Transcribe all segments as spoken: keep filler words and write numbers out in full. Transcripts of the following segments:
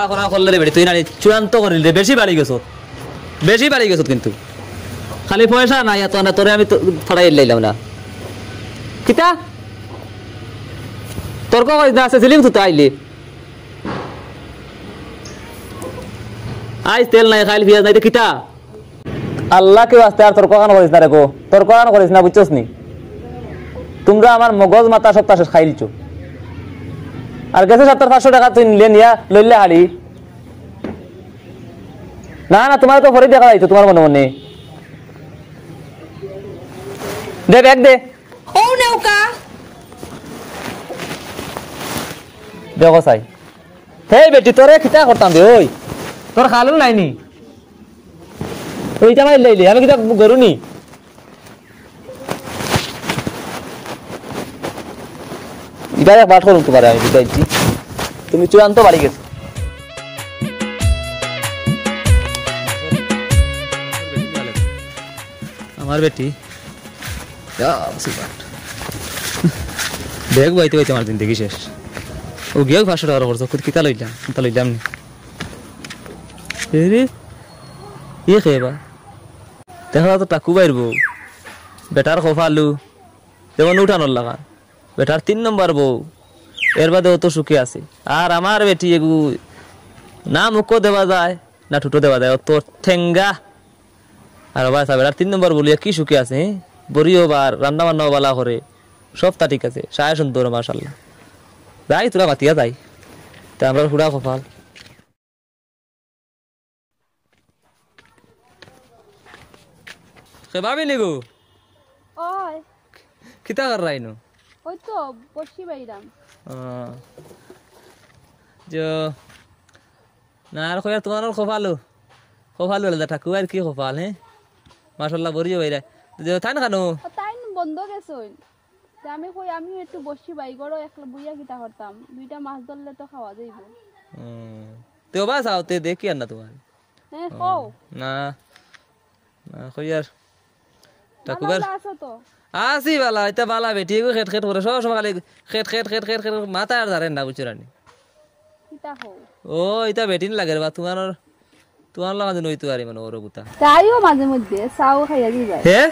করা করলে রে বেটি, তুই না রে, চূড়ান্ত করিল রে, বেশি বাড়ি গেছত, বেশি বাড়ি গেছত কিন্তু। খালি পয়সা নাই, এত না, তোরে আমি তো ফাড়াই লাইলাম না। কিতা? তর্ক করিস না, আছে সিলিং তুই আইলি। আইজ তেল নাই, খাইল পিয়াজ নাই, তো কিতা? আল্লাহ কেউ আস্তে আর তর্ক কান করিস না রে গো, তর্ক কান করিস না, বুঝছস নি? তোমরা আমার মগজ মাথা সব তাসে খাইলছো। আর গেছে সত্তর পাঁচশো টাকা তুই নিলে নিয়া লইলে হাড়ি। না, না, তোমার তো পরে দেখা যাইতো, তোমার মনে মনে। দে, ব্যাগ দে। ও নেউকা। দেখো চাই। হেই বেটি, তোরে কিতা করতাম বে, ওই। তোর খালুন নাইনি? ওইটা মাইর লাইলে, আমি কিতা গরু নি? এবার এক বাট করুন তোমারে আমি বুঝাইছি। তুমি চূড়ান্ত বাড়ি গেছো। আমার বেটি। ইয়া, সুপার। ব্যাগ বাইতে বাইতে আমার জিন্দেগি শেষ। ও গিয়াও পাঁচশো টাকার খরচ, কিতা লইলাম? কিতা লইলাম নি? এরে, ইয়ে খেয়ে বা। দেখা তো টাকু বাইর বউ। বেটার খোফা আলু। যেমন উঠানোর লাগা। বেটার তিন নম্বর বউ। এর বাদে অত সুখে আছে। আর আমার বেটি এগু না মুখো দেওয়া যায়, না ঠুটো দেওয়া যায়। অত ঠেঙ্গা। আর বাস, বেটার তিন নম্বর বলিয়া কি সুখে আছে, হ্যাঁ? বড়িও বার, রান্না বান্নাও বালা করে। সবতা ঠিক আছে। সায় সুন্দর, মাশাআল্লাহ। যাই, তোরা মাতিয়া যাই। তা আমরা হুড়া কপাল। কে ভাবি নিগো? ওই। কিতা কর রাইনু? ওই তো, বসি বাইরাম। আহ, যে, না আর কই আর তোমার কপালো। কপালো আলাদা ঠাকুর আর কি কপাল, হ্যাঁ? মাশাআল্লাহ, বড়িও বাইরা। যে, তাইন খানো? ও, তাইন বন্ধ গেছইন। তে আমি কই, আমিও একটু বসি বাই, ঘরো একলা বইয়া কিতা করতাম? দুইটা মাছ ধরলে তো খাওয়া যাইব। হুম। তে ওবা চাও, তে দেখি আর না তোমার। হ্যাঁ, হুম। কও। না। না, কই আর। ভালো টাকুবার আছো তো? আছি বালা, ইতা বালা বেটি, এগু খেট খেট করে, সব সময় খালি খেট খেট খেট খেট খেট, মাথা আর ধরে না, বুঝছো রানি? কিতা কও? ও, ইতা বেটিন লাগে রে বা, তোমার তোমার লাগা যেন অইতো পারে মানে ওর গুতা। তে আইও মাঝে মধ্যে, চাও খাইয়া যাইবায়। হে?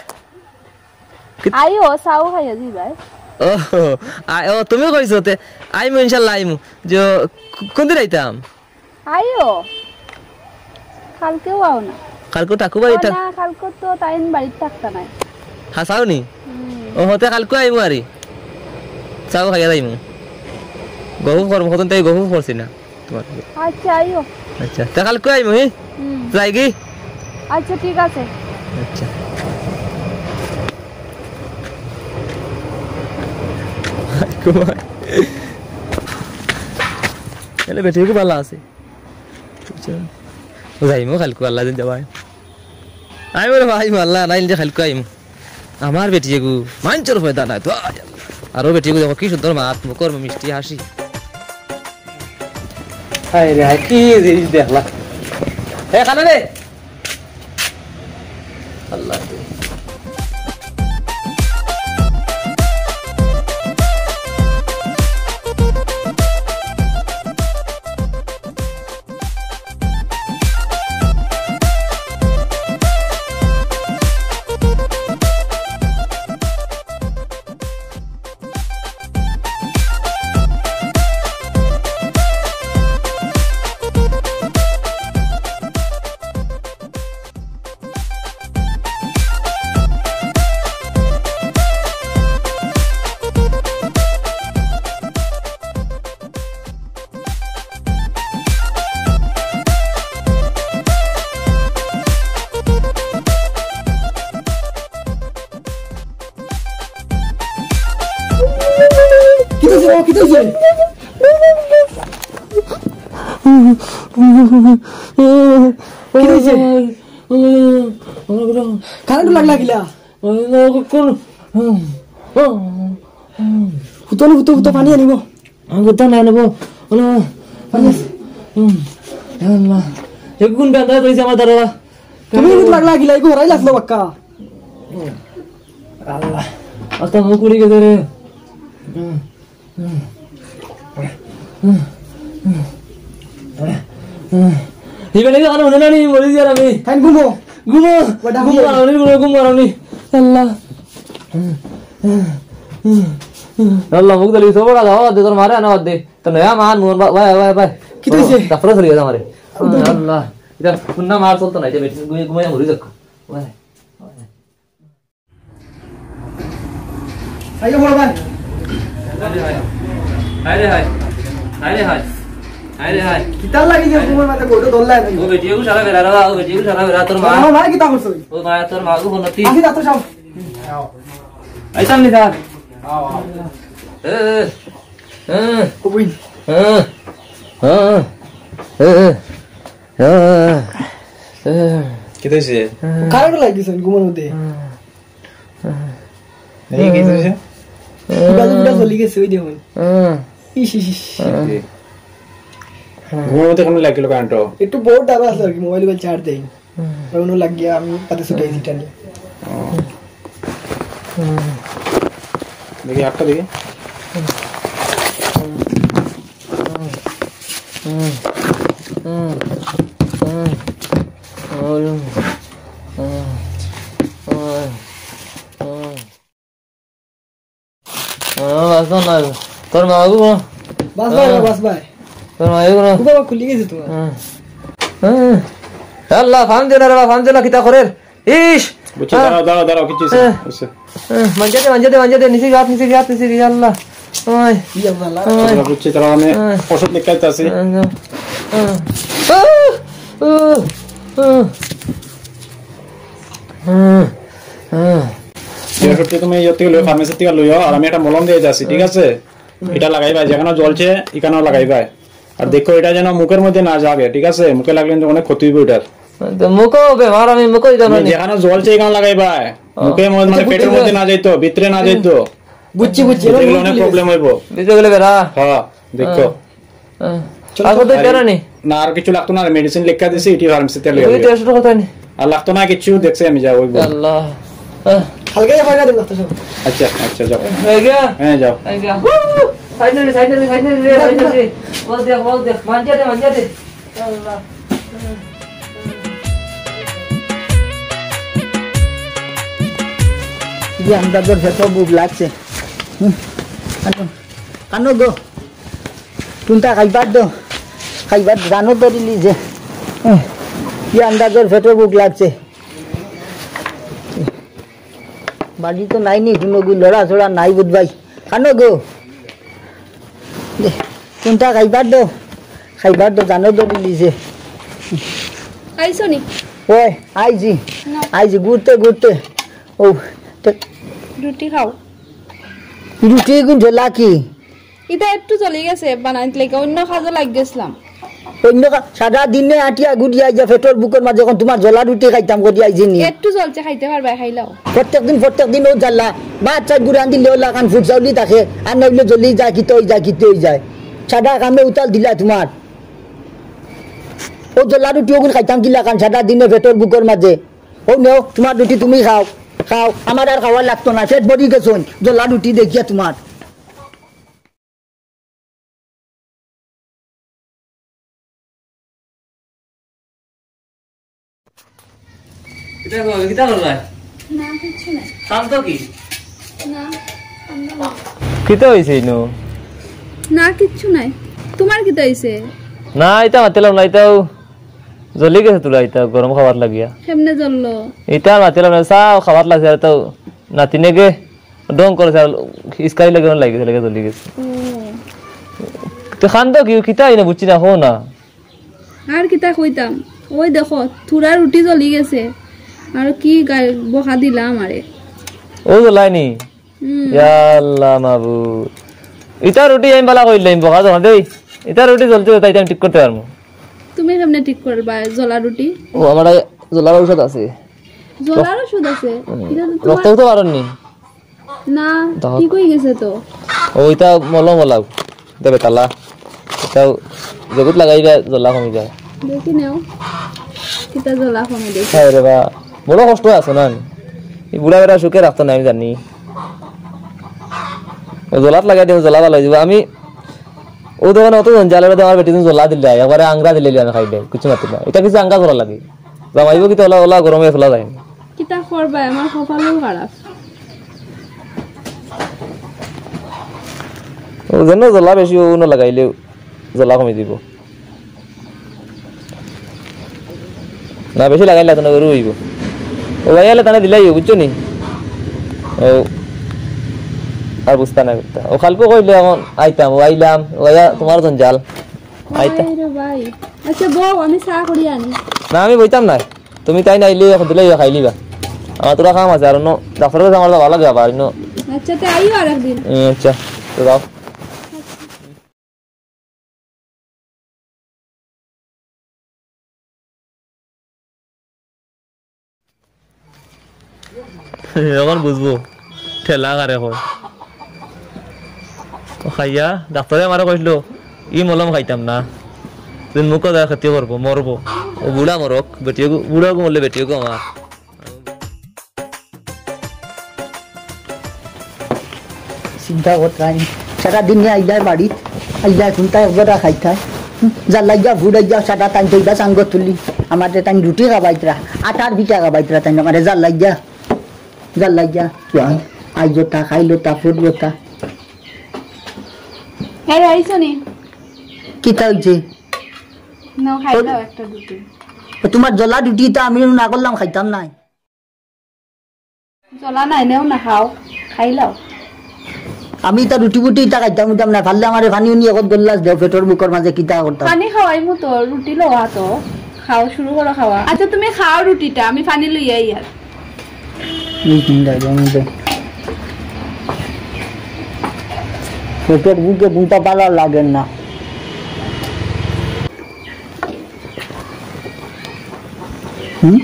কি- আইও, চাও খাইয়া যাইবায়। ও, আ-, ও, তুমি কইছো তে, আইমু ইনশাআল্লাহ আইমু। যে, কো-, কোন দিন আইতাম? আইও। কালকেও আও না। কালকে টাকু বাড়ি ও থাক- না, কালকে তো তাইন বাড়িত থাকতা নায়। হাছাও নি? হুম। ও, হতে কালকে আইমু আরি। চাও খাইয়া যাইমু। গফ করমু, কতদিন তাই গফ করছি না। তোমার। আচ্ছা, আইও। আচ্ছা, তা কালকে আইমু, হি? হুম। যাই কি? আচ্ছা, ঠিক আছে। আচ্ছা। এলে বেটি খুব ভালো আছে। আচ্ছা। যাইমু কালকে, আল্লাহ দিন যাবাই। আমি বলে, ভাই, আল্লাহ, নাইলে কালকে আইমু। আমার বেটি এগু মাঞ্চর পয়দা নাই তো। আয় আল্লাহ। আরো বেটি এগু দেখো, কি সুন্দর মাত, মুখর মিষ্টি হাসি। হায় রে হায়, কি জিনিস দেখলা। এ, খানা রে। আল্লাহ। কিতা অইছে? কিতা অইছে? কিতা অইছে? কারেন্ট লাগলা কিলা? হুতো না, হুতো, হুতো, পানি আনিব। আমি করতাম না নেবো। ওলা, পানি আছে। হুম। ইয়া আল্লাহ। এ কোন বেন্দা ধরেছে আমার দাঁড়া? তুমি কিন্তু লাগলা গিলা, এগু হরাই লাগলো বাক্কা। আল্লাহ। আস্তে মুখ উড়ে গেছে রে। হুম। হুম। হুম। হুম। ইবে নাকি খানো হুনে না নি, মরি যার আমি। তাই ঘুমো। ঘুমো। বেটা, ঘুম ঘুমো। মারানি, ঘুমো, ঘুম মারানি। আল্লাহ। আল্লাহ, মুখ দিলি, সব বড় গাওয়া দে, তোর মারে আনা দে। তো নয়া মান, মোর বা-, ভাই, ভাই, ভাই। কি তো হইছে? তারপরে চলে গেছে আমারে। আল্লাহ। এটা হুন্না মার চলতো না, এটা বেটি ঘুমিয়ে, ঘুমিয়ে মরি যাক। ভাই, ভাই। আইও বড় ভাই। হায় রে হায়। হায় রে হায়। হায় রে হায়। কিতার লাগি যে ঘুমের মাঝে গোটো দল লাগে? ও বেটি, ও সারা বেড়া রে, ও বেটি, ও সারা বেড়া, তোর মা। আমার ভাই কিতা করছে? ও মা, তোর মা গো বলতি। আসি, ডাক্তার সাহেব। আইতাম নি স্যার। এ, এ, এ। কবিন। এ, এ, এ, এ, এ, এ। কিতা হইছে? কারেন্ট লাগিছে ঘুমের মধ্যে। এই কি হইছে? ফুটা তো ফুটা জ্বলি গেছে, ওই দেখুন। ইস, ইস, ইস। ঘুমের মধ্যে কেন লাগলো কারেন্ট? একটু বোর্ড আরো আছে আর কি, মোবাইল মোবাইল চার্জ দেই। আর অন্য লাগিয়া আমি তাতে ছুটাই দিই টানে। দেখি হাতটা দেখি। তোর মা গো। বাস ভাই, বাস ভাই। তোর মা গো। খুব বাবা খুলি গেছে তোমার। আল্লাহ, ফান দে না রে বাবা, ফান দে না, কিতা করের? ইস! বুঝছি, দাঁড়াও, দাঁড়াও, দাঁড়াও, কিচ্ছু হইছে না, হ্যাঁ। হইছে। হ্যাঁ, মাঞ্জা দে, মাঞ্জা দে, মাঞ্জা দে, নিচে হাত, নিচে হাত, নিচে হাত, আল্লাহ। ওই। ই আল্লাহ, আল্লাহ। ওই। বুঝছি, তারা মানে ওষুধ লিখাইতে আছে। হ্যাঁ, হ্যাঁ। হ্যাঁ। আহ! আহ! আহ! হ্যাঁ, হ্যাঁ। এই ওষুধটা তুমি ইয়ে থেকে লইও, ফার্মেসি থেকে লইও, আর আমি একটা মলম দিয়ে যাচ্ছি, ঠিক আছে? এটা লাগাইবা, যেখানে জ্বলছে, এখানেও লাগাইবা। আর দেখো, এটা যেন মুখের মধ্যে না লাগে, ঠিক আছে? মুখে লাগলে কিন্তু অনেক ক্ষতি হইব এটার। তো মুখেও বেমার, আমি মুখেই জানি তুমি না। যেখানে জ্বলছে, এখানে লাগাইবা। ও। মুখে মধ্যে, মানে, আচ্ছা, পেটের বুঝছি। মধ্যে না যাইতো, ভিতরে না যাইতো। বুঝছি, বুঝছি, এবার দেখলে মুখ অনেক তুলে প্রবলেম হইব। বুঝতে গেলে বেড়া। হ্যাঁ, দেখো। হ্যাঁ। হ্যাঁ। চলো, আর তো। কোথায় জানো নি? না, আর কিছু লাগতো না, মেডিসিন লেখা দিছি, এটি ফার্মেসিতে লইয়া ওই যাও। দেড়শো টাকা তাই নি? আর লাগতো না কিছু, দেখছি আমি, যা হইব। আল্লাহ। হ্যাঁ। হালকা ইয়ে হয় না, তুমি লাগতো সব। আচ্ছা, আচ্ছা, যাও। হয়ে গেল? হ্যাঁ, যাও। হয়ে গেল। Woo! Finally, finally, finally, রে, finally। বল দে, বল দে, মাঞ্জা দে, মাঞ্জা দে। আল্লাহ। কি আন্দাজর ভেতর ভুক লাগছে। হুম, আনো। আনো গো। কোনটা খাইবার দো? খাইবার জানো তো দিলি যে। হুম, কি আন্দাজর ভেতর ভুক লাগছে। বাড়ি তো নাই নি, কোনো গু লড়াচড়া নাই বুধ ভাই। খানো গো। দে, কোনটা খাইবার দো? খাইবার দো, জানো তো দিলি যে। আইছো নি? ওই, আইজি। না। আইজি, ঘুরতে ঘুরতে। ও, তে- রুটি খাও। রুটি কোন জ্বলা কি? ইটা একটু জ্বলি গেছে, বানাইতে লেগে অন্য কাজে লাগ গেছিলাম। অন্য কা-, সারা দিনে আটিয়া গুড়িয়া যা পেটর বুকর মাঝে এখন তোমার জ্বলা রুটি খাইতাম করি আইজি নি। একটু জ্বলছে, খাইতে পারবায়, খাইলাও। প্রত্যেক দিন, প্রত্যেক দিন ও জ্বালা। ভাত চাই গুড়ান দিলে ওলা কান ফুটসাউলি থাকে, আর নইলে জ্বলি যায়, কিতে হই যায়, কিতে হই যায়। সারা কামে উতাল দিলা তোমার। ও জ্বলা রুটি ওগুন খাইতাম কিলা কান সারা দিনে পেটর বুকর মাঝে। ও নেও, তোমার রুটি তুমি খাও, খাও। আমার আর খাওয়া লাগতো না, পেট ভরি গেছে জ্বলা রুটি দেখিয়া তোমার। কিতা কর-, কিতা করলায়? না, কিচ্ছু নাই। শান্ত কি? না, শান্ত না। কিতা হইছে ইনো? না, কিচ্ছু নাই। তোমার কিতা হইছে? না, ইতা মাতিলাম না, ইতাও জ্বলি গেছে তোরা, ইতা গরম খাবার লাগিয়া। কেমনে জ্বললো? ইতা মাতিলাম না, চা খাবার লাগছে, আর তো নাতিনে গে ডং করেছে, আর ইস্কারি লাগে, লাগে, লাগে জ্বলি গেছে। ও। তো খান তো কি, কিতা ইনো বুঝছি না, হো না। আর কিতা কইতাম, ওই দেখো, থুড়া রুটি জ্বলি গেছে, আর কি গায়ে বকা দিলা আমারে। ও জ্বলায়নি? হুম। ইয়া আল্লাহ মাবুদ। ইতা রুটি আমি বালা কইলাম, বকা যখন দেই, ইতা রুটি জ্বলতে জ্বলতে ইতা আমি ঠিক করতে পারমু। তুমি কেমনে ঠিক করবা জ্বলা রুটি? ও, আমার আগে জ্বলার ঔষধ আছে। জ্বলার ওষুধ আছে? হুম। ইটা তো তোমার রক্ত উঠতে পারেননি? না, দেখো। ঠিক হয়ে গেছে তো। ও, ইটা মলম ওলাও। ইটা বেতালা। ইটা জগত লাগাইবা, জ্বলা কমি যায়। দেখি নেও। কিতা জ্বলা কমে দেখি। হায় রে বা, বড় কষ্ট আছে না? এই বুড়া বেটা সুখে রাখতো না, আমি জানি। ও জ্বলাত লাগাই দেবো, জ্বলা ভালো হয়ে যাবে। আমি ও দেখো না, অত জঞ্জাল, ওরা তো আমার বেটি তুমি জ্বলা দিলে, একবারে আংরা দিলে আমি খাইলে, কিছু মাতি না। ইটা কিছু আংরা করা লাগে। জামাইবো কিতা ওলা, ওলা গরমে চলা যায় না। কিতা করবা, আমার কপালও খারাপ। ও যেন জ্বলা বেশি, ও না লাগাইলে জ্বলা কমি দিব। না, বেশি লাগাইলে তো না, গরু হইব। ও ভাই, আলে তানে দিলাই, বুঝছো নি? ও, আর বুঝতা না, বুঝতা। ও কালকে কইলে এখন আইতাম, ও আইলাম, ও আইয়া তোমার জঞ্জাল। আইতা। ভাই রে ভাই। আচ্ছা, বউ, আমি চা করি আনি। না, আমি বইতাম না। তুমি তাই নাইলে এখন দিলাই খাইলিবা। আমার তোরা কাম আছে, আর অন্য ডাক্তারের কাছে আমার ভালো লাগবে আবার, অন্য আচ্ছা, তে আইও আর একদিন। উম, আচ্ছা, তো যাও। এখন বুঝবো, ঠেলা কারে কয়। ও খাইয়া, ডাক্তারে আমারে কইছিল, "ই মলম খাইতাম না, তুই মুখো যা ক্ষতি করবো, মরবো।" ও বুড়া মরক, বেটিও, বুড়া গো মরলে বেটিও গো আমার। চিন্তা করতাম, সারা দিন আইলায় বাড়িত, আইলায় কোনটা একজোড়া খাইতায়। হুম, জ্বালাইয়া, ভুড়াইয়া, সারা টাইম তো ইবা চাঙ্গ তুলি। আমার যে টাইম রুটি খাবাইতরা, আটার পিঠা খাবাইতরা, তাই আমারে জ্বালাইয়া, জ্বালাইয়া, আইজো তা, খাইলো তা, ফুটলো তা। এই, আইছো নি? কিতা হইছে? নাও, খাই দাও একটা রুটি। ও, তোমার জ্বলা রুটি তো আমি না করলাম, খাইতাম নাই। জ্বলা নাই, নেও না, খাও, খাই লাও। আমি ইতা রুটি বুটি ইতা খাইতাম, খাইতাম না, পারলে আমারে পানি উনি একত গল্লাস দেও, পেটর বুকর মাঝে কিতা করতাম। পানি খাওয়াইমু তো, রুটি লওয়া তো, খাও, শুরু করো খাওয়া। আচ্ছা, তুমি খাও রুটিটা, আমি পানি লইয়া আই আর। এই তিনটা জমি দে। পেটর বুকে কোনটা পালা লাগে না। হুম?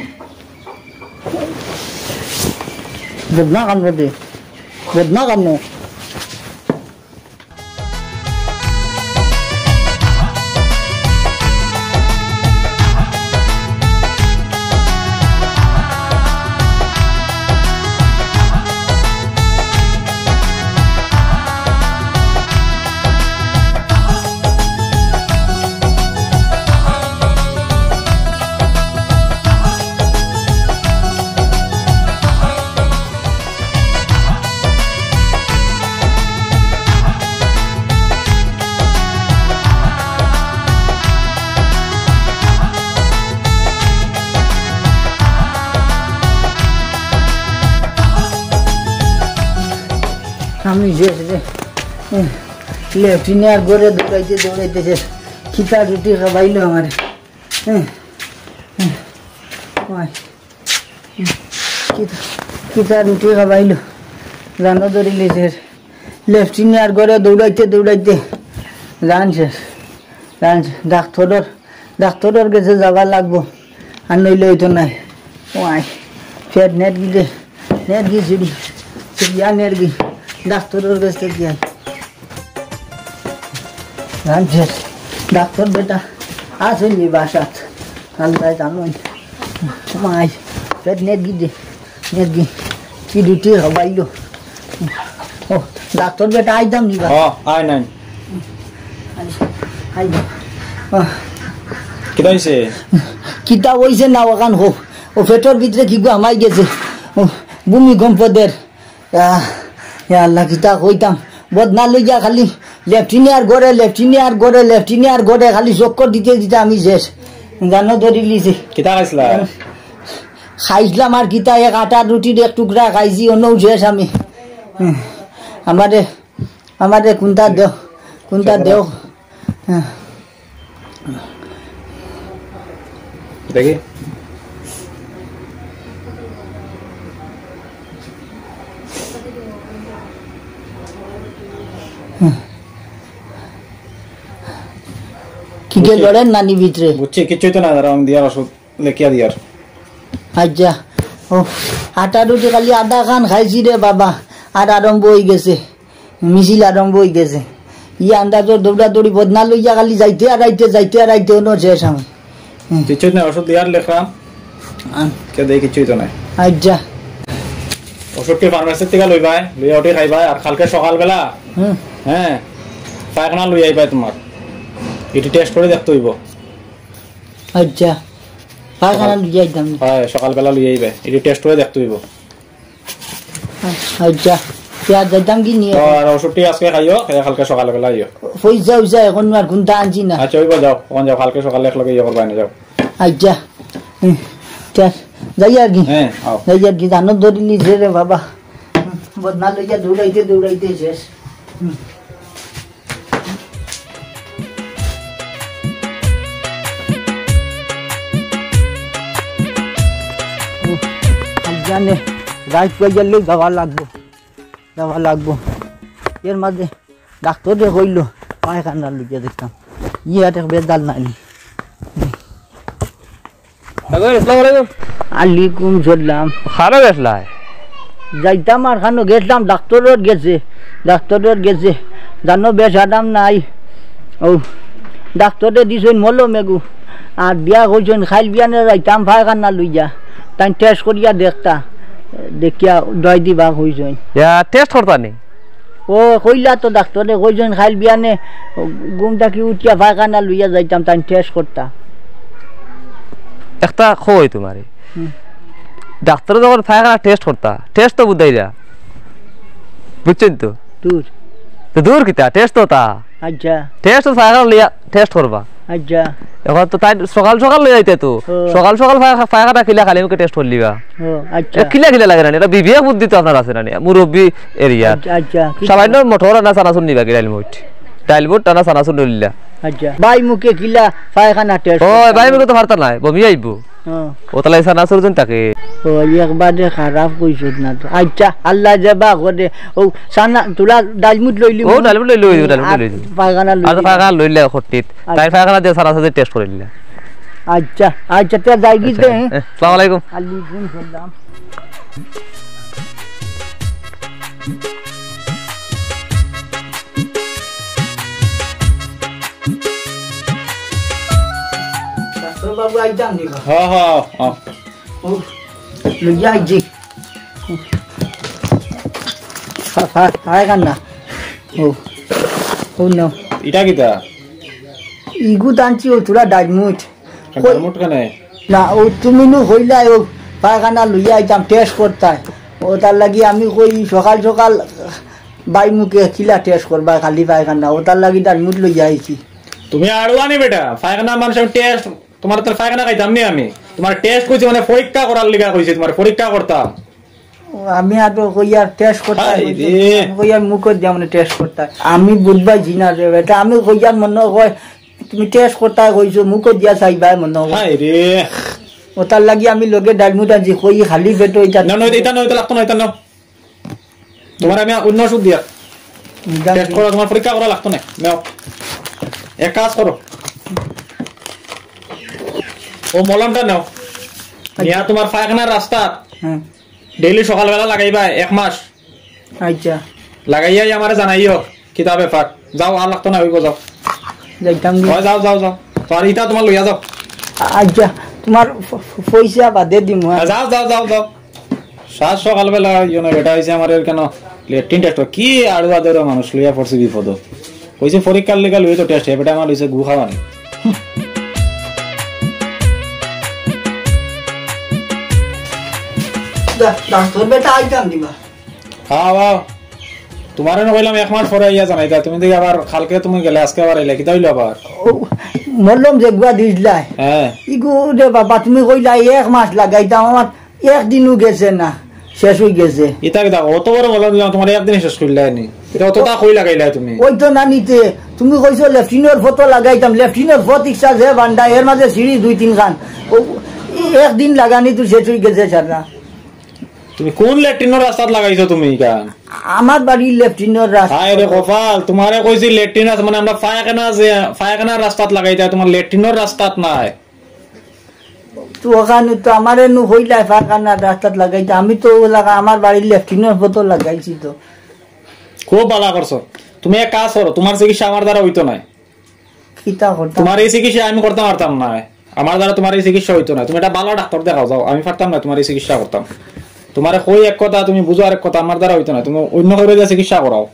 বদনা কান্দ দে। বদনা কান্দ। আমি যে, যে, উম, লেট্রিনে আর ঘরে দৌড়াইতে দৌড়াইতে শেষ। কিতা রুটি খাবাইলো আমার। উম, উম, ওই। কিতা, কিতা রুটি খাবাইলো, জানো ধরিলিছে। লেট্রিনে আর ঘরে দৌড়াইতে দৌড়াইতে জান শেষ, জান শেষ। ডাক্তরর, ডাক্তরর গেছে যাওয়া লাগবো, আর নইলে হইতো নাই। ওয়াই, ফের নেট গিয়ে, নেট গিয়ে সিঁড়ি, সিঁড়িয়া নেট গিয়ে, ডাক্তরর গেছে গিয়া। জানছে, ডাক্তর বেটা আছে নি বাসাত? আল্লাহ জানো। মাই, পেট নেট গিয়ে দে, নেট গিয়ে। কি রুটি খাবাইলো। ও, ডাক্তর বেটা আইতাম নি বা? হ, আয় নাই। আই, আই। আহ। কিতা হইছে? কিতা হইছে না ওখান হোক। ও পেটর ভিতরে কি গো হামাই গেছে। ও, ভূমিকম্প দের। আহ, ইয়া আল্লাহ, কিতা কইতাম। বদনা লইয়া খালি লেফটিনে আর ঘরে, লেফটিনে আর ঘরে, লেফটিনে আর ঘরে, খালি চক্কর দিতে দিতে আমি শেষ। জানো ধরিলিছে। কিতা খাইছলা? খাইছলাম আর কিতা, এক আটার রুটির এক টুকরা খাইছি, অন্যও শেষ আমি। হুম, আমারে, আমারে কোনটা দেও, কোনটা দেও। হ্যাঁ। দেখি। কিতা বুঝছি। লড়ের নানি ভিতরে? বুঝছি, কিচ্ছুই তো না, দাঁড়াও, আমি দিয়ার ওষুধ লেখিয়া দিয়ার। আচ্ছা, ও, আটা রুটি খালি আধা খান খাইছি রে বাবা, আর আরম্ভ হয়ে গেছে। মিছিল আরম্ভ হয়ে গেছে। ই আন্দাজর দৌড়াদৌড়ি বদনা লইয়া খালি যাইতে আর আইতে, যাইতে আর আইতে, অনো শেষ আমি। হুম। কিচ্ছু না, ওষুধ দিয়ার লেখা। আন। কে দেয়, কিচ্ছুই তো নাই। আচ্ছা। ওষুধ কি ফার্মেসির থেকে লইবায়? লইয়া উঠে খাইবায়, আর কালকে সকালবেলা, হুম। হ্যাঁ, পায়খানা লই আইবায় তুমার, ইটি টেস্ট করি দেখতে অইবো। আচ্ছা, পায়খানা লই আইতাম নি? অয়, সকালবেলা লই আইবায়, ইটি টেস্ট করি দেখতে অইবো। আচ্ছা, তে আর যাইতাম কি নি? তো আর ওষুধটি আজকে খাইও, খাইয়া কালকে সকালবেলা আইও। পয়সা উইসা অখন আর কুনতা আনছি না। আচ্ছা, অইবো, যাও, অখন যাও, কালকে সকালে একলগে ইয়ে করবায় নে, যাও। আচ্ছা, হুম, তে যাই আর কি। হ্যাঁ, আও। যাই আর কি, জানো ধরিলিছে রে বাবা। বদনা লইয়া দৌড়াইতে দৌড়াইতে শেষ। হুম। উফ, আইজ জানে, রাইত অইগেলে যাওয়া লাগবো, যাওয়া লাগবো। এর মাঝে ডাক্তরে কইলো, পায়খানা লইয়া দেখতাম। ইয়ার এক বেজাল নাই নি। হ্যালো, আসসালামু আলাইকুম। আলাইকুম সালাম। কানো গেছলায়? যাইতাম আর কানো গেছলাম, ডাক্তরর গেছে, ডাক্তরর গেছে। জানো বেশ আরাম নাই। ও, ডাক্তরে দিছইন মলম এগু। আর দিয়া কইছইন, কাইল বিয়ানে যাইতাম পায়খানা লইয়া। তাইন টেস্ট করিয়া দেখতা। দেখিয়া দোয়াই দিবা কইছইন। ইয়া, টেস্ট করতা নি? ও, কইলা তো ডাক্তরে, কইছইন কাইল বিয়ানে ঘুম থাকি উঠিয়া পায়খানা লইয়া যাইতাম, তাইন টেস্ট করতা। একটা কই তুমারে। হুম। ডাক্তরে যখন পায়খানা টেস্ট করতা, টেস্ট তো বুঝাইরা। বুঝছইন তো? দূর। তো দূর কিতা, টেস্ট তো তা। আচ্ছা। টেস্ট তো পায়খানা লইয়া টেস্ট করবা। আচ্ছা। অখন তো তাইন সকাল সকাল লইয়া আইতা তো। ও। সকাল সকাল পায়-, পায়খানা কিলা খালি মুখে টেস্ট করিলিবা। ও, আচ্ছা। এ কিলা কিলা লাগে না, ইটা বিবেক বুদ্ধি তো আপনার আছে না নি, মুরব্বি এরিয়ার। আচ্ছা, আচ্ছা, কি সামান্য মটর আনা চানাচুর নিবা কি ডাইল মুট? ডাইল মুট আনা চানাচুর নিলা। আচ্ছা। বাই মুখে কিলা পায়খানা টেস্ট ও, করতা? বাই মুখে তো পারতা নায়, বমি আইবো। হ্যাঁ। ও তাহলে চানাচুর দিন তাকে। ও, একবারে খারাপ কইছত না তো। আচ্ছা, আল্লাহ যেবা করে। ও, চানা, তুলা ডাইল মুট লইলি ও, মুট। ডাইল মুট লইলি, ওই, ডাইল মুট আর লইলি। পায়খানা আর লইলি। পায়খানা লইলে খট্টিত। আচ্ছা। তাই পায়খানা দিয়া চানাচুর টেস্ট করিলা। আচ্ছা, আচ্ছা, তে যাই কি আচ্ছা, তে? এ, আসসালামু আলাইকুম। আলাইকুম সালাম। ডাক্তর বাবু আইতাম নি বা? হ, হ, হ। ও, লইয়া আইছি। পা-, পা-, পায়খানা। ও, ও নাও। ইটা কিতা? ইগু টানছি ও তুলা ডাইল মুট। ডাইল মুট কেনে? না, ও তুমি নু কইলায় ও পায়খানা লইয়া আইতাম, টেস্ট করতায়। ও তার লাগি আমি কই সকাল সকাল বাই মুখে কিলা টেস্ট করবা, খালি পায়খানা। ও তার লাগি ডাইল মুট লইয়া আইছি। তুমি আড়ুয়া নি বেটা, পায়খানা মানুষের টেস্ট, তুমার তো পায়খানা খাইতাম নি আমি। তুমার টেস্ট কইছি মানে পরীক্ষা করার লিগা কইছি, তুমার পরীক্ষা করতাম। ও, আমি আর তো কইয়ার টেস্ট করতাম, হায় রে। আমি কইয়ার মুখো দিয়া মানে টেস্ট করতাম। আমি বুঝবাই জি না রে বেটা, আমি কইয়ার মনে হয় তুমি টেস্ট করতায় কইছো, মুখো দিয়া চাইবায় মনে হয়। হায় রে। ও তার লাগি আমি লগে ডাইল মুট আনছি, কই খালি পেটো ইটা। না, না, ইটা না, ইটা লাগতো না, ইটা না। তুমার আমি অন্য ওষুধ দিয়া ইটা টেস্ট করো, তুমার পরীক্ষা করা লাগতো না। নেও, এক কাজ করো, ও মলমটা নেও, নিয়া তুমার পায়খানার রাস্তা হ্যাঁ। ডেইলি সকালবেলা লাগাইবা এক মাস। আচ্ছা। লাগাইয়াই আমারে জানাইও কিতা ব্যাপার। যাও, আর লাগতো না, অইবো, যাও। যাইতাম কি? অয়, যাও, যাও, যাও। তো আর ইটা তুমার লইয়া যাও। আচ্ছা, তুমার ফ-, ফ-, পয়সা বাদে দিমু, হ্যাঁ? হ্যাঁ, যাও, যাও, যাও, যাও। সাত সকালবেলা ইয়ো না বেটা অইছে আমার এর কেন লেট্রিন টেস্ট কি আড়ুয়া দেরো মানুষ লইয়া পড়ছে বিপদ। কইছে পরীক্ষার লেগা লইয়া তো টেস্ট, হে বেটা আমার লইছে গু খাওয়ানি। দা-, ডাক্তর বেটা আইতাম দিবা। আও, আও। তুমারে না কইলাম এক মাস পরে আইয়া জানাইতা, তুমি দেখি আবার কালকে তুমি গেলে, আজকে আবার আইলে, কিতা অইলো আবার? ও, মলম যেগুয়া দিছলায়। হ্যাঁ। ইগু রে বাবা, তুমি কইলায় এক মাস লাগাইতাম, আমার একদিনও গেছে না, শেষ অইগেছে। ইতা কিতা, অত বড় মলম দিলাম, তুমার একদিনে শেষ করিলায় নি? ইতা অততা কই লাগাইলায় তুমি? ওই তো না নিতে, তুমি কইছো লেট্রিনর ফটো লাগাইতাম, লেট্রিনর ফত ইচ্ছা যে বান্ডা, এর মাঝে সিঁড়ি দুই তিন খান। ও, একদিন লাগানি তো শেষ অইগেছে সারা। তুমি কোন লেট্রিনর রাস্তাত লাগাইছো তুমি ইখান? আমার বাড়ির লেট্রিনর রাস্তা। হায় রে কপাল, তুমারে কইছি লেট্রিন আছে, মানে আমরা পায়খানা যে, পায়খানার রাস্তাত লাগাইতায়, তুমার লেট্রিনর রাস্তাত নায়। তো ওখানে তো আমারে নু কইলায় পায়খানার রাস্তাত লাগাইতে, আমি তো ও লাগা আমার বাড়ির লেট্রিনর ফটো লাগাইছি তো। খুব ভালা করছো। তুমি এক কাজ করো, তুমার চিকিৎসা আমার দ্বারা অইতো নায়। কিতা করতাম? তুমার এই চিকিৎসা আমি করতাম পারতাম না। আমার দ্বারা তুমার এই চিকিৎসা অইতো না। তুমি একটা ভালা ডাক্তর দেখাও, যাও। আমি পারতাম না তুমার এই চিকিৎসা করতাম। তুমারে কই এক কথা, তুমি বুঝো আরেক কথা, আমার দ্বারা অইতো না। তুমি অন্য কেউরে দিয়া চিকিৎসা করাও,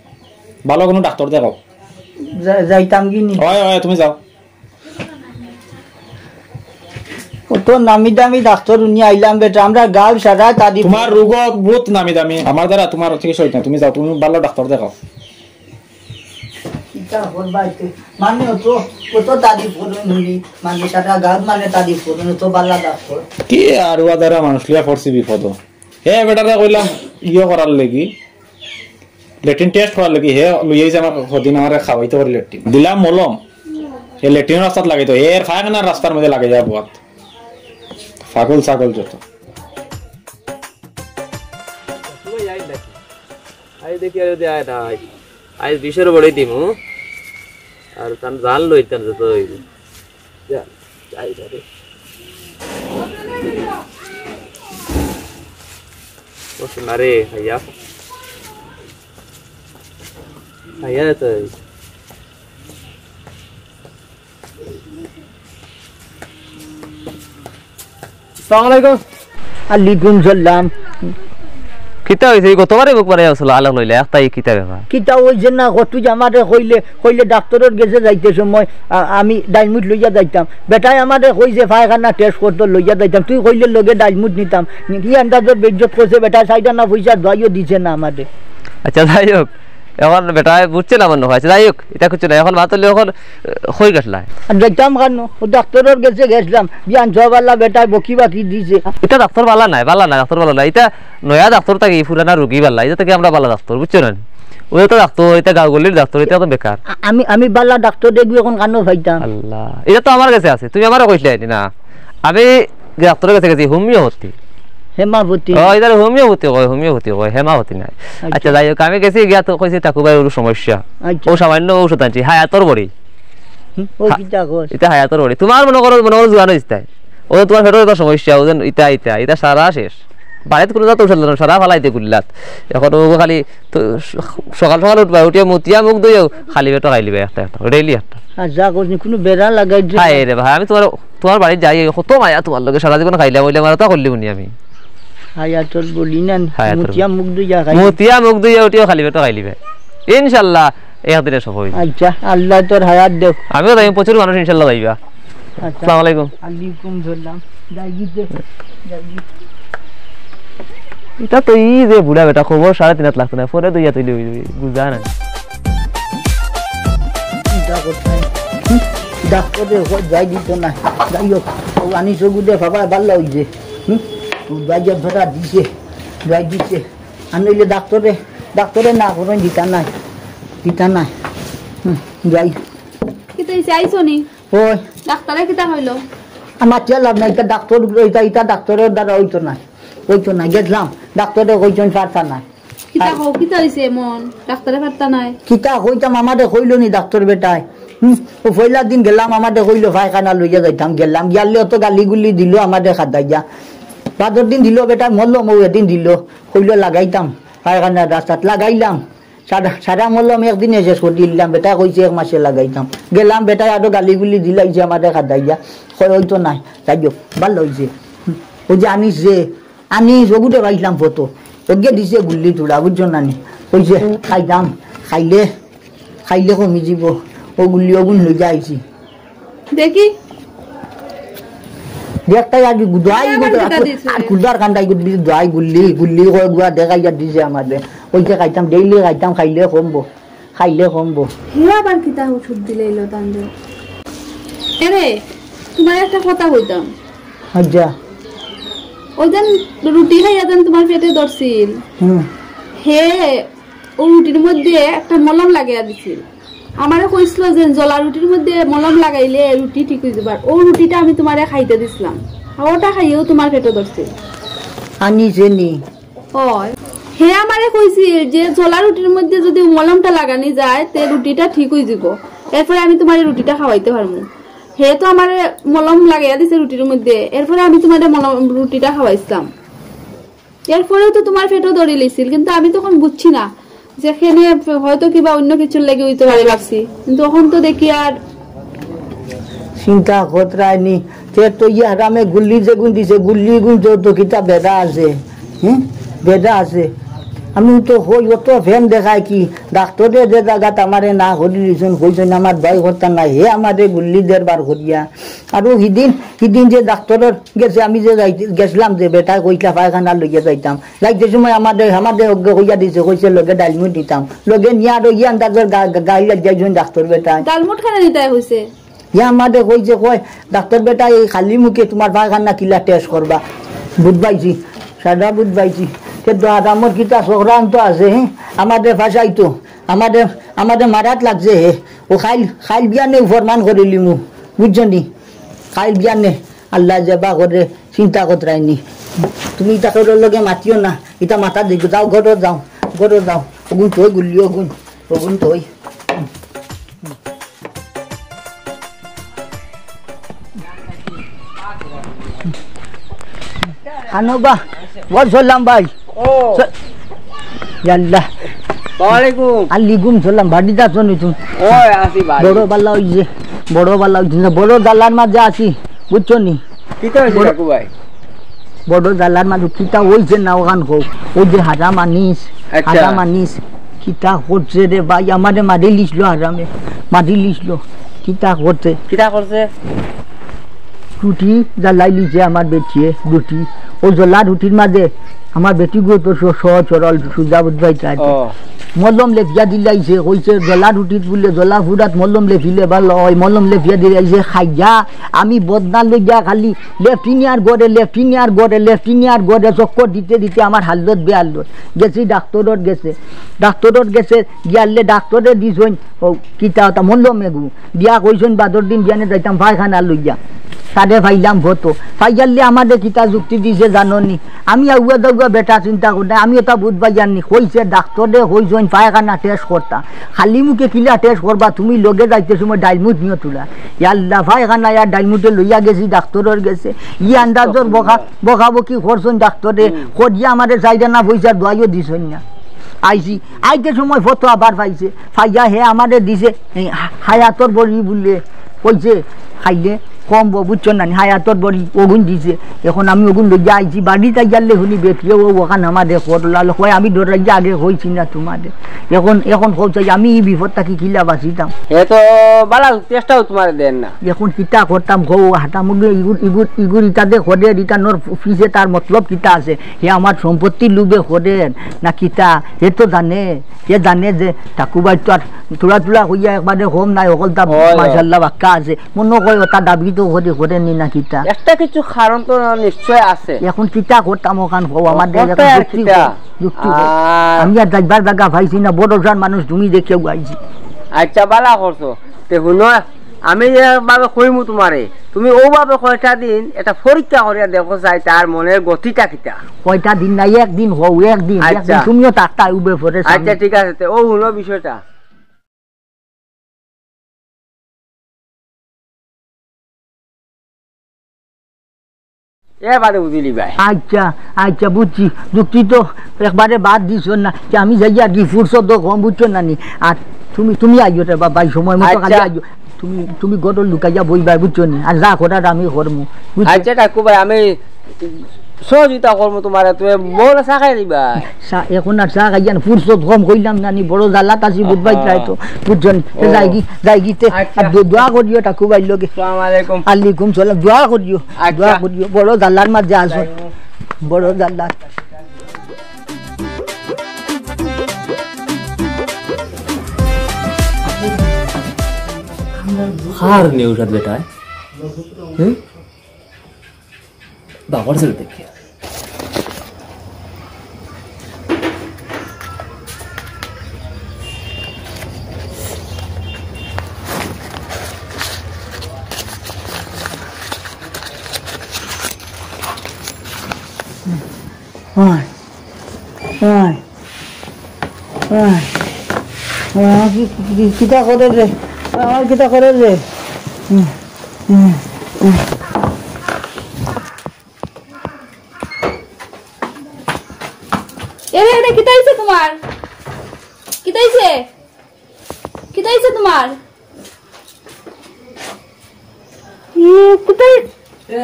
ভালা কুনু ডাক্তর দেখাও। যা-, যাইতাম কি নি? অয়, অয়, তুমি যাও। অত নামি দামি ডাক্তর হুনি আইলাম বেটা, আমরা গাঁও সারা তারিফ। তোমার রোগ বহুত নামি দামি, আমার দ্বারা তোমার চিকিৎসা অইতো নায়। তুমি যাও, তুমি ভালা ডাক্তর দেখাও। কিতা করবা ইতে? মানে অত, অত তারিফ করইন হুনি, মানে সারা গাঁওত মানে তারিফ করইন, অত ভালা ডাক্তর। কি আর ওয়া দ্বারা মানুষ লইয়া পড়ছি বিপদ। হে বেটারে কইলাম ইয়ে করার লাগি, লেট্রিন টেস্ট করার লাগি, হে লইয়া আইছে আমার হদিন আমারে খাওয়াইতো করি লেট্রিন। দিলাম মলম, হে লেট্রিনর রাস্তাত লাগাইতো, এর পায়খানার রাস্তার মধ্যে লাগাই যায় বত। পাগল ছাগল যত। আই দেখি, আরে দে আয় না, আই, আই বিশের বড়ি দিমু, আর তান জান লই তান যত অইব। যা, যাই যা রে। ও সোনা রে, খাইয়া। খাইয়া তো। আসসালামু আলাইকুম। আলাইকুম সালাম। কিতা অইছে? এই গতবারে বুক বাড়াইয়া আছলা, আলাপ লইলা, একটা এই কিতা ব্যাপার? কিতা অইছে না, কত যে আমারে কইলে, কইলে ডাক্তরর গেছে যাইতে সময়, আ-, আমি ডাইলমুট লইয়া যাইতাম। বেটায় আমারে কইছে পায়খানা টেস্ট করতো লইয়া যাইতাম। তুই কইলে লগে ডাইলমুট নিতাম। নি-, কি আন্দাজর বেইজ্জত করছে বেটায়, চাইর আনা পয়সা দোয়াইও দিছে না আমারে। আচ্ছা, যাই হোক, এখন বেটায় বুঝছে না মনে হয়। আচ্ছা, যাই হোক, ইতা কিচ্ছু না। এখন মাত অইলো, এখন, আহ, কই গেছলায়? আর যাইতাম কেনে? ও ডাক্তরর গেছে গেছলাম। বিয়ান সব আল্লাহ বেটায় বকি বাকি দিছে। ইতা ডাক্তর ভালা নায়, ভালা নায়, ডাক্তর ভালা নায়। ইতা নয়া ডাক্তর থাকি পুরানা রুগী ভালা। ইতা থাকি আমরা ভালা ডাক্তর, বুঝছো না? ওই তো ডাক্তর, ইতা গাঁও গলির ডাক্তর, ইতা তো বেকার। আ-, আমি, আমি ভালা ডাক্তর দেখবি এখন কানো পাইতাম। আল্লাহ, ইতা তো আমার গেছে আছে, তুমি আমারে কইছলায় নি না? আমি ডাক্তরর গেছে গেছি, হোমিওপ্যাথি। হেমাপতি। ও, ইতারে হোমিওপ্যাথি কয়, হোমিওপ্যাথি কয়, হেমাপতি নায়। আচ্ছা। আচ্ছা, যাই হোক, আমি গেছি গিয়া তো কইছি, "টাকু ভাই, ওর সমস্যা।" আচ্ছা। ও সামান্য ঔষধ আনছি, হায়াতর বড়ি। হুম, ও হা-, কিতা কয়? ইতা হায়াতর বড়ি। তোমার মনে করো, মনে করো জোয়ান অইছে তাই। ও তোমার পেটর একটা সমস্যা, ও যেন ইতা, ইতা, ইতা সারা শেষ। বাড়িত কুনু জাত ঔষধ লইলাম, সারা ফালাইতে গুল্লাত। এখন ও খালি তো স-, সকাল সকাল উঠবা, উঠিয়া মুতিয়া মুখ ধুইয়াও খালি পেটো খাইলিবা একটা একটা, ডেইলি একটা। আর যা করছি, কুনু বেড়া লাগাই দে। হায় রে ভাই, আমি তোমার, তোমার বাড়িত যাই, কত মায়া তোমার লগে, সারা জীবন খাইলাম, অইলে আমার তা করলি উনি আমি। হায়াতর বড়ি না, হায়াতর মুতিয়া বড়ি। মুখ ধুইয়া খাই। মুতিয়া মুখ ধুইয়া উঠিয়াও খালি পেটো খাইলিবা। ইনশাআল্লাহ, একদিনে সব অইব। আচ্ছা, আল্লাহ তোর হায়াত দেও। আমিও যাই, প্রচুর মানুষ ইনশাআল্লাহ যাইবা। আচ্ছা। আসসালামু আলাইকুম। আলাইকুম সালাম। যাই গিতে, যাই গিতে। ইতা তো ই যে বুড়া বেটা, খবর সাড়ে তিন হাত লাগতো না, পরে দুই হাত অইলে অইল, বুঝা না। ইতা করতে নাই। হুম? ডাক্তরে যাই দিত না। যাই হোক, ও আনিস ওগুদে বাবা ভালা অইছে। হুম? ও যাই যে ধরা দিছে, যাই দিছে। আর নইলে ডাক্তরে, ডাক্তরে না করইন দিতা নায়, দিতা নায়। হুম, যাই। কিতা অইছে, আইছো নি? ওই। ডাক্তরে কিতা কইলো? আমার টিয়া লাভ নাই, ইতা ডাক্তর, ইতা, ইতা ডাক্তরর দ্বারা অইতো নায়, অইতো নায়। গেছলাম, ডাক্তরে কইছইন পারতা নায়। কিতা কও, কিতা অইছে এমন? ডাক্তরে পারতা নায়? কিতা কইতাম, আমারে কইলো নি ডাক্তর বেটায়। হুম, ও পয়লা দিন গেলাম, আমারে কইলো পায়খানা লইয়া যাইতাম, গেলাম, গিয়ালে অত গালি গুলি দিলো আমারে খাদাইয়া। বাদর দিন দিলো বেটায় মলম, ও এদিন দিলো, কইলো লাগাইতাম পায়খানার রাস্তাত, লাগাইলাম। সারা, সারা মলম একদিনে শেষ করি দিলাম, বেটায় কইছে এক মাসে লাগাইতাম। গেলাম, বেটায় আরো গালি গুলি দিলাইছে আমারে খাদাইয়া, কয় অইতো নায়, যাই হোক, ভালা অইছে। হুম, ওই যে আনিস যে, আনিস ওগুদে পাইছলাম ফটো, ওগে দিছে গুল্লি থুড়া, বুঝছো না নি? কইছে খাইতাম, খাইলে, খাইলে কমি যিবো, ও গুল্লি ওগুন লইয়া আইছি। দেখি। দেখতাই আর কি, দোয়াই হে আবার গুলো, কিতা আর দিছে? আর কুলদার কান্দাই গুলো, দোয়াই গুল্লি, গুল্লি কয় গুয়া দেখাইয়া দিছে আমারে। ওই যে খাইতাম, ডেইলি খাইতাম, খাইলে কমবো, খাইলে কমবো। হে আবার কিতা ওষুধ দিলাইলো তানরে? এরে, তোমার একটা কথা কইতাম। আচ্ছা। ওই দিন রুটি খাইয়া যেন তোমার পেটে ধরছিল। হুম। হে ও রুটির মধ্যে একটা মলম লাগাইয়া দিছিল। আমারে কইছিল যে জলা রুটির মধ্যে মলম লাগাইলে রুটি ঠিক অই যাইবো। আর ও রুটিটা আমি তোমারে খাইতে দিছিলাম। আর ওটা খাইয়াও তোমার পেটো ধরছিল। আনিছে নি? অয়। হে আমারে কইছিল যে জলা রুটির মধ্যে যদি মলমটা লাগানি যায়, তে রুটিটা ঠিক অই যাইবো। এরপরে আমি তোমারে রুটিটা খাওয়াইতে পারমু। হে তো আমারে মলম লাগাইয়া দিছে রুটির মধ্যে, এরপরে আমি তোমারে মলম, রুটিটা খাওয়াইছিলাম। এরপরেও তো তোমার পেটো ধরি লইছিল, কিন্তু আমি তখন বুঝছি না, যেখানে হয়তো কিবা অন্য কিছুর লাগি অইতে পারে ভাবছি, কিন্তু তখন তো দেখি আর চিন্তা করতে রায়নি, তে তো ইয়া হারামে গুল্লি যেগুন দিছে, গুল্লি গুন তো, তো কিতা বেদা আছে, হুম, বেদা আছে। আমি তো কই, অত ফেম দেখায় কি? ডাক্তরে যে জাগাত আমারে না করি দিছইন, কইছইন আমার দায় করতা না, হে আমারে গুল্লি দের বার করিয়া। আর ও হিদিন, হিদিন যে ডাক্তরর গেছে আমি যে যাইতে, গেছলাম যে বেটায় কইছলা পায়খানা লইয়া যাইতাম, যাইতে সময় আমারে, আমারে অজ্ঞ কইয়া দিছে, কইছে লগে ডাইলমুট নিতাম, লগে নিয়া আর ওই আন্দাজর গা-, গা-, গাইল লাগিয়া দিছইন ডাক্তর বেটায়। ডালমুট খানা নিতায় কইছে। ইয়া আমারে কইছে, কয়, "ডাক্তর বেটা, এই খালি মুখে তুমার পায়খানা কিলা টেস্ট করবা?" বুঝ পাইছি, সাদা বুঝ পাইছি। তে তো আদামর কিতা চক্রান্ত আছে, হে? আমারে ফাঁসাইতো, আমারে, আমারে মারাত লাগছে, হে। ও খাইল, খাইল বিয়ানে ফরমান করিলিমু, বুঝছো নি? খাইল বিয়ানে আল্লায় যেবা করে, চিন্তা করতারায়নি। তুমি ইতা কারোর লগে মাতিও না, ইতা মাতা দেখো, যাও, ঘরো যাও, ঘরো যাও। ওগুন থই গুল্লি, ওগুন, ওগুন থই। খানো বা, বল সালাম ভাই। ও। স-, ইয়াল্লা। ওয়ালাইকুম। আলাইকুম সালাম, বাড়িত আছো নি তুমি? ওই, আছি বাড়ি। বড় বালা অইছে, বড় বালা অইছে, বড় জ্বালার মাঝে আছি, বুঝছো নি? কিতা অইছে বড় কাকু ভাই? বড় জ্বালার মাঝে কিতা অইছে না ওখান কও। ওই যে হারাম আনিস, আচ্ছা। হারাম আনিস, কিতা করছে রে ভাই, আমারে মারি লিছলো হারামে, মারি লিছলো। কিতা করছে? কিতা করছে? রুটি জ্বালাই লিছে আমার বেটিয়ে, রুটি। ও জ্বলা রুটির মাঝে আমার বেটি গো তো স-, সহজ সরল সুজা বুঝবাই চায়। ও। মলম লেপিয়া দিলাইছে, কইছে জ্বলা রুটিত বুলে জ্বলা ফুরাত মলম লেপিলে ভালা অয়, মলম লেপিয়া দিলাইছে খাইয়া। আমি বদনা লইয়া খালি লেফটিনিয়ার ঘরে, লেফটিনিয়ার ঘরে, লেফটিনিয়ার ঘরে চক্কর দিতে দিতে আমার হালত বেহালত। গেছি ডাক্তরর গেছে, ডাক্তরর গেছে গিয়ালে ডাক্তরে দিছইন ও কিতা ওটা মলম এগু। দিয়া কইছইন বাদর দিন বিয়ানে যাইতাম পায়খানা লইয়া। তারে পাইলাম ফটো। পাইয়ালে আমারে কিতা যুক্তি দিছে জানো নি? আমি আগুয়া দাগুয়া বেটা চিন্তা করি না, আমি ওটা বুঝ পাইয়ার নি। কইছে ডাক্তরে কইছইন পায়খানা টেস্ট করতা। খালি মুখে কিলা টেস্ট করবা? তুমি লগে যাইতে সময় ডাইলমুট নিও তুলা। ইয়াল্লা, পায়খানা আর ডাইলমুটে লইয়া গেছি ডাক্তরর গেছে। ই আন্দাজর বকা, বকাবকি করছইন ডাক্তরে। হুম। করিয়া আমারে চাইরা না পয়সা দোয়াইও দিছইন না। আইছি, আইতে সময় ফটো আবার পাইছে। পাইয়া হে আমারে দিছে, এই হা-, হায়াতর বড়ি বুলে, কইছে, খাইলে কমবো, বুঝছো না নি? হায়াতর বড়ি, ওগুন দিছে। এখন আমি ওগুন লইয়া আইছি, বাড়িত আইয়ালে হুনি বেটিয়ে ও ওখান আমারে ফটো লাল, কয় আমি ডরাইয়া আগে কইছি না তোমারে। এখন, এখন কও চাই আমি ই বিপদ থাকি কিলা বাঁচিতাম। হে তো বালা চেষ্টাও তোমারে দেন না। এখন কিতা করতাম কও, হাতা মুগে ইগুর, ইগুর, ইগুর ইতা দে খদের, ইতা নর ফিসে তার মতলব কিতা আছে? হে আমার সম্পত্তির লোভে খদের না কিতা? হে তো জানে, হে জানে যে ঠাকুরবাই তো আর তুলা তুলা কইয়া একবারে কম নাই, হকলতা হয়, হয়। মাশাআল্লাহ বাক্কা আছে। মনো কয় ওটা দাবি তো করে, করে নি না কিতা? একটা কিছু কারণ তো নিশ্চয় আছে। এখন কিতা করতাম ওখান কও, আমার ও, দেশে করতে আর যুক্তি কিতা? কও, যুক্তি কও। আর আমি আর যাইবার জাগা পাইছি না, বড় জান মানুষ তুমি দেখে আইছি। আচ্ছা, বালা করছো। তে হুনো, আমি যেভাবে কইমু তোমারে, তুমি ওভাবে কয়টা দিন এটা পরীক্ষা করিয়া দেখো চাই তার মনের গতিটা কিতা। কয়টা দিন না, একদিন হও, একদিন, আচ্ছা। একদিন তুমিও তাকতা উবে পড়ে সামনে। আচ্ছা, ঠিক আছে, তে ও হুনো বিষয়টা। এ বাদে বুঝিলি ভাই। আচ্ছা, আচ্ছা, বুঝছি। যুক্তি তো একবারে বাদ দিছ না। যে আমি যাই আর কি ফুরসত তো কম, বুঝছো না নি? আর তুমি, তুমি আইও রে বাবা, এই সময় মতো খালি আচ্ছা। আইও। তুমি, তুমি গরর লুকাইয়া বইবা, বুঝছো নি? আর যা করার আমি করমু, বুঝছো? আচ্ছা, ঠাকু ভাই, আমি সহযোগিতা করমু তোমারে, তুমি বড় চা খাই দিবা। চা, এখন আর চা খাইয়া না, ফুরসত কম কইলাম না নি, বড় জ্বালাত আছি, বুঝবাই আহা। চাই তো, বুঝছো নি? তে ও। যাইগি, যাইগি তে, আচ্ছা। আর দো-, দোয়া করিও ঠাকু ভাইর লগে। আসসালামু আলাইকুম। আলাইকুম সালাম, দোয়া করিও, আচ্ছা। দোয়া করিও, বড় জ্বালার মাঝে আছো, যাইমু। বড় জ্বালা। কার নেউসাদ বেটা, হুম? বাবার ছেলে দেখে। ওই, ওই, ওই, ওই, আমার কি, কি, কিতা করে রে? আমার কিতা করে রে? হুম, হুম, হুম। এরে, এরে, কিতা অইছে তোমার? কিতা অইছে? কিতা অইছে তোমার? ই, কিতা অই-, এ,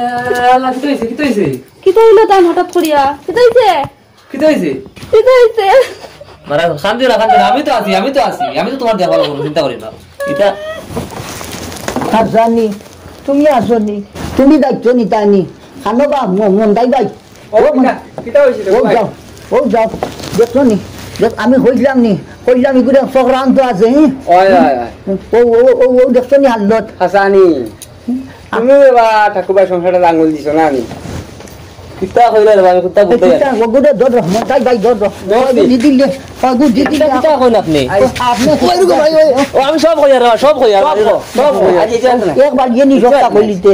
আল্লাহ, কিতা অইছে? কিতা অইছে? কিতা অইলো তাই হঠাৎ করিয়া? কিতা অইছে? কিতা অইছে? মারা, কান্দিও না, কান্দিও না, আমি তো আছি, আমি তো আছি, আমি তো তুমার দেখভাল করমু, চিন্তা করিও না। ইতা হাসানি, তুমি আছো নি? তুমি দায়িত্ব নিতায় নি? কানো বা, ম-, মন্দাই ভাই। ও, ও, কিতা, কিতা অইছে রে ও ভাই? যাও, ও যাও। দেখছো নি? দেখ, আমি কইলাম নি, কইলাম ইগুরে চক্রান্ত আছে, হি? অয়, অয়, অয়। ও, ও, ও, ও, দেখছো নি হালত? হাসানি। তুমি এবার ঠাকুরবার সংসারটা আঙ্গুল দিছো না নি? কিতা কইলা রে ভাই, আমি কুত্তা এই বুঝতে কিতা, পারি। ওগুরে ধর, মন্দাই ভাই ধর। ধর দি। দি দিলে, ওগু দি দিলে। কিতা, কিতা কইন আপনি? আপনি ওই রকম ভাই, ওই, ও, আমি সব কইয়ার, সব কইয়ার, সব কও, সব কইয়ার। আজ এই যে একবার ইয়ে নি সবটা কইলিতে।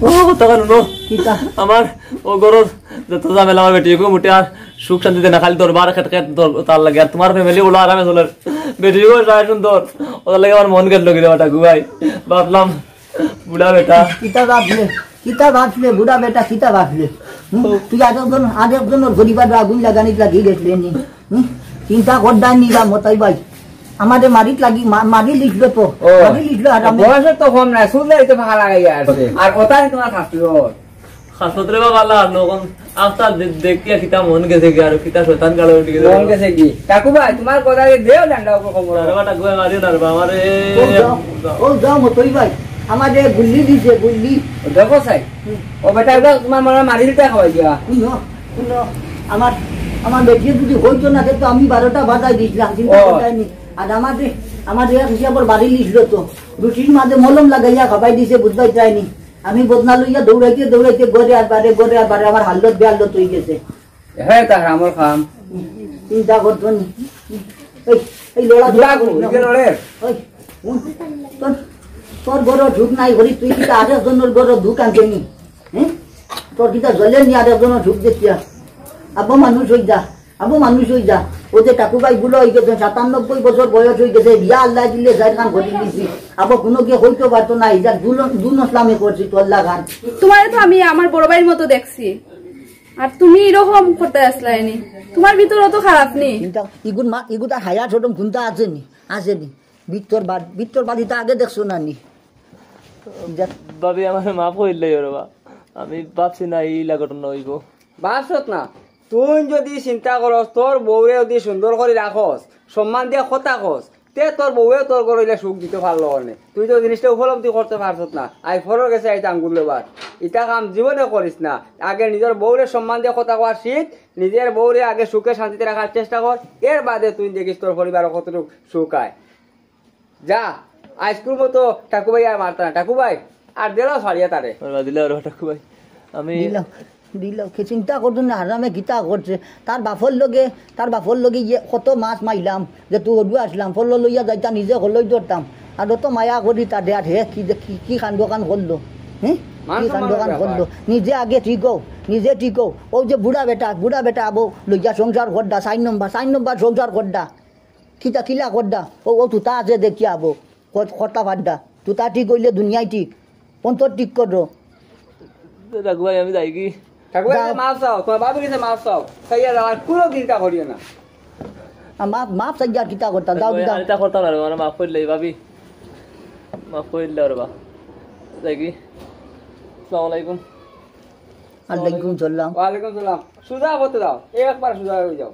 ও, তখন নো। কিতা? আমার ও ঘরর যত ঝামেলা, আমার বেটিগু মুটে আর সুখ শান্তিতে না, খালি দরবার খেত খেত দর-, তার লাগি। আর তুমার family বড় আরামে চলের। বেটিগু সারা সুন্দর। ওটার লাগি আমার মন গেল কি দেওয়া ঠাকু ভাই। ভাবলাম, বুড়া বেটা। কিতা ভাবলে? কিতা ভাবলে? বুড়া বেটা, কিতা ভাবলে? হুম? তুই আরেকজন, আরেকজনর পরিবারর আগুন লাগানিত লাগি গেছলে নি। হুম? চিন্তা করদায় নি বা মতাই ভাই। আমারে মারিত লাগি, মা-, মারি লিছলো তো। ও। মারি লিছলো আর আমি বয়স তো কম না, সুন্দর তো ফাঁকা লাগাইয়া আছে। আর ওটাই তুমার শাস্তি ওর। খাসলত রে বাবা, আল্লাহ, নকল আফতার দে-, দেখিয়া কিতা মন গেছে কি, আর কিতা শয়তান গাড়ো উঠি গেছে। মন গেছে কি? ঠাকু ভাই, তুমার কথা যে দেও ডান্ডা উপর খবর। আরে বা ঠাকু ভাই, মারিও না রে বাবা, আমারে। ও যাও, ও যাও, মতই ভাই, আমারে গুল্লি দিছে, গুল্লি। দেখো সাই, ও বেটা, এবার তুমার মনে হয় মারি দিতে খাওয়াই দিয়া। হুনো, হুনো, আমার, আমার বেটি যদি হইতো না, তো আমি বারোটা বাজাই দিছিলাম, চিন্তা ও। করতায় নি। আর আমারে, আমারে এক হিসাবর বাড়ি লিছলো তো, রুটির মাঝে মলম লাগাইয়া খাবাই দিছে, বুঝবায় চাইনি। আমি বদনা লইয়া দৌড়াইতে দৌড়াইতে ঘরে আর বারে, ঘরে আর বারে আমার হালত বেহালত অই গেছে। হে তা আমার কাম। চিন্তা করতো নি। এই, এই লড়া বুড়া দৌড়া গো, করি না। এই লড়ে। ওই, হুন, তোর, তোর ঘরো ঢুক নাই করি, তুই কিতা আরেকজনর ঘরো ঢুক আনতে নি? হ্যাঁ? তোর কিতা জ্বলে নি আরেকজনর ঢুক দেখিয়া? আবো মানুষ অই যা। আবো মানুষ অই যা। ও যে ঠাকু ভাই বুড়া অই গেছে, সাতানব্বই বছর বয়স অই গেছে, বিয়া আল্লায় দিলে যাইর কান ঘটি দিছি। আবো কুনু গিয়ে কইতো পারতো না, ইটা দুন-, দুন ইসলামে করছি তো আল্লাহ খান। তুমারে তো আমি আমার বড় ভাইর মতো দেখছি, আর তুমি এরকম করতে আসলায় নি। তুমার ভিতরে তো খারাপ নি। কিন্তু ইগুর মা, ইগুর তার হায়া ছোট কুন্তা আছে নি? আছে নি? ভিতর বাদ, ভিতর বাদ ইটা আগে দেখছো না নি? ভাবি, আমারে মাফ করিলাই রে বা। আমি ভাবছি না ইলা ঘটনা অইবো। ভাবছত না। তুই যদি চিন্তা করস, তোর বউরে যদি সুন্দর করি রাখস, সম্মান দিয়া কথা কস, তে তোর বউয়ে তোর ঘরো ইলা সুখ দিতো পারলো অনে। তুই তো জিনিসটা উপলব্ধি করতে পারছত না। আই ফরর গেছে আইতে আঙ্গুল দেবার। ইটা কাম জীবনে করিস না। আগে নিজর বউরে সম্মান দিয়া কথা কওয়া শিখ, নিজর বউরে আগে সুখে শান্তিতে রাখার চেষ্টা কর, এর বাদে তুই দেখিস তোর পরিবারো কতটুক সুখ আয়। যা, আইজকুর মতো ঠাকু ভাই আর মারতা না। ঠাকু ভাই, আর দিলাও ছাড়িয়া তারে। ওরে বা, দিলাও রে ঠাকু ভাই। আমি দিলাও, দিলাও। কি চিন্তা করতো না, হারামে কিতা করছে। তার বাপর লগে, তার বাপর লগে ইয়ে কত মাছ মাইলাম, যে তুই অডু আসলাম, ফল লইয়া যাইতা নিজে হলই ধরতাম। আর অত মায়া করি তারে, আর হে কি যে কি, কি কাণ্ড কান করলো, হ্যাঁ? মান কি সম্মান কাণ্ড কান ব্যাপার। করলো। নিজে আগে ঠিক হও, নিজে ঠিক হও। ও যে বুড়া বেটা, বুড়া বেটা আবো লইয়া সংসার করডা, চাইর নম্বর, চাইর নম্বর সংসার করডা। কিতা কিলা করডা? ও, ও তুতা আছে দেখিয়া আবো। কত-, কথা বাদ দা। তুতা ঠিক অইলে দুনিয়াই ঠিক। অন্তর ঠিক করো। ঠাকু ভাই, আমি যাই কি? ঠাকু ভাই, যাও। মাফ চাও, তুমার বাবার কাছে মাফ চাও। চাইয়া যাও, আর কুনু চিন্তা করিও না। আর মাফ, মাফ চাইয়া আর কিতা করতা? যাও, ঠাকু ভাই, যাও। আর ইতা করতাম না রে, আমারে মাফ করিলাই, ভাবি। মাফ করিলাই রে বা। যাই কি? আসসালামু আলাইকুম। আলাইকুম সালাম। ওয়ালাইকুম সালাম। সুজা পথে যাও, একবার সুজা অই যাও।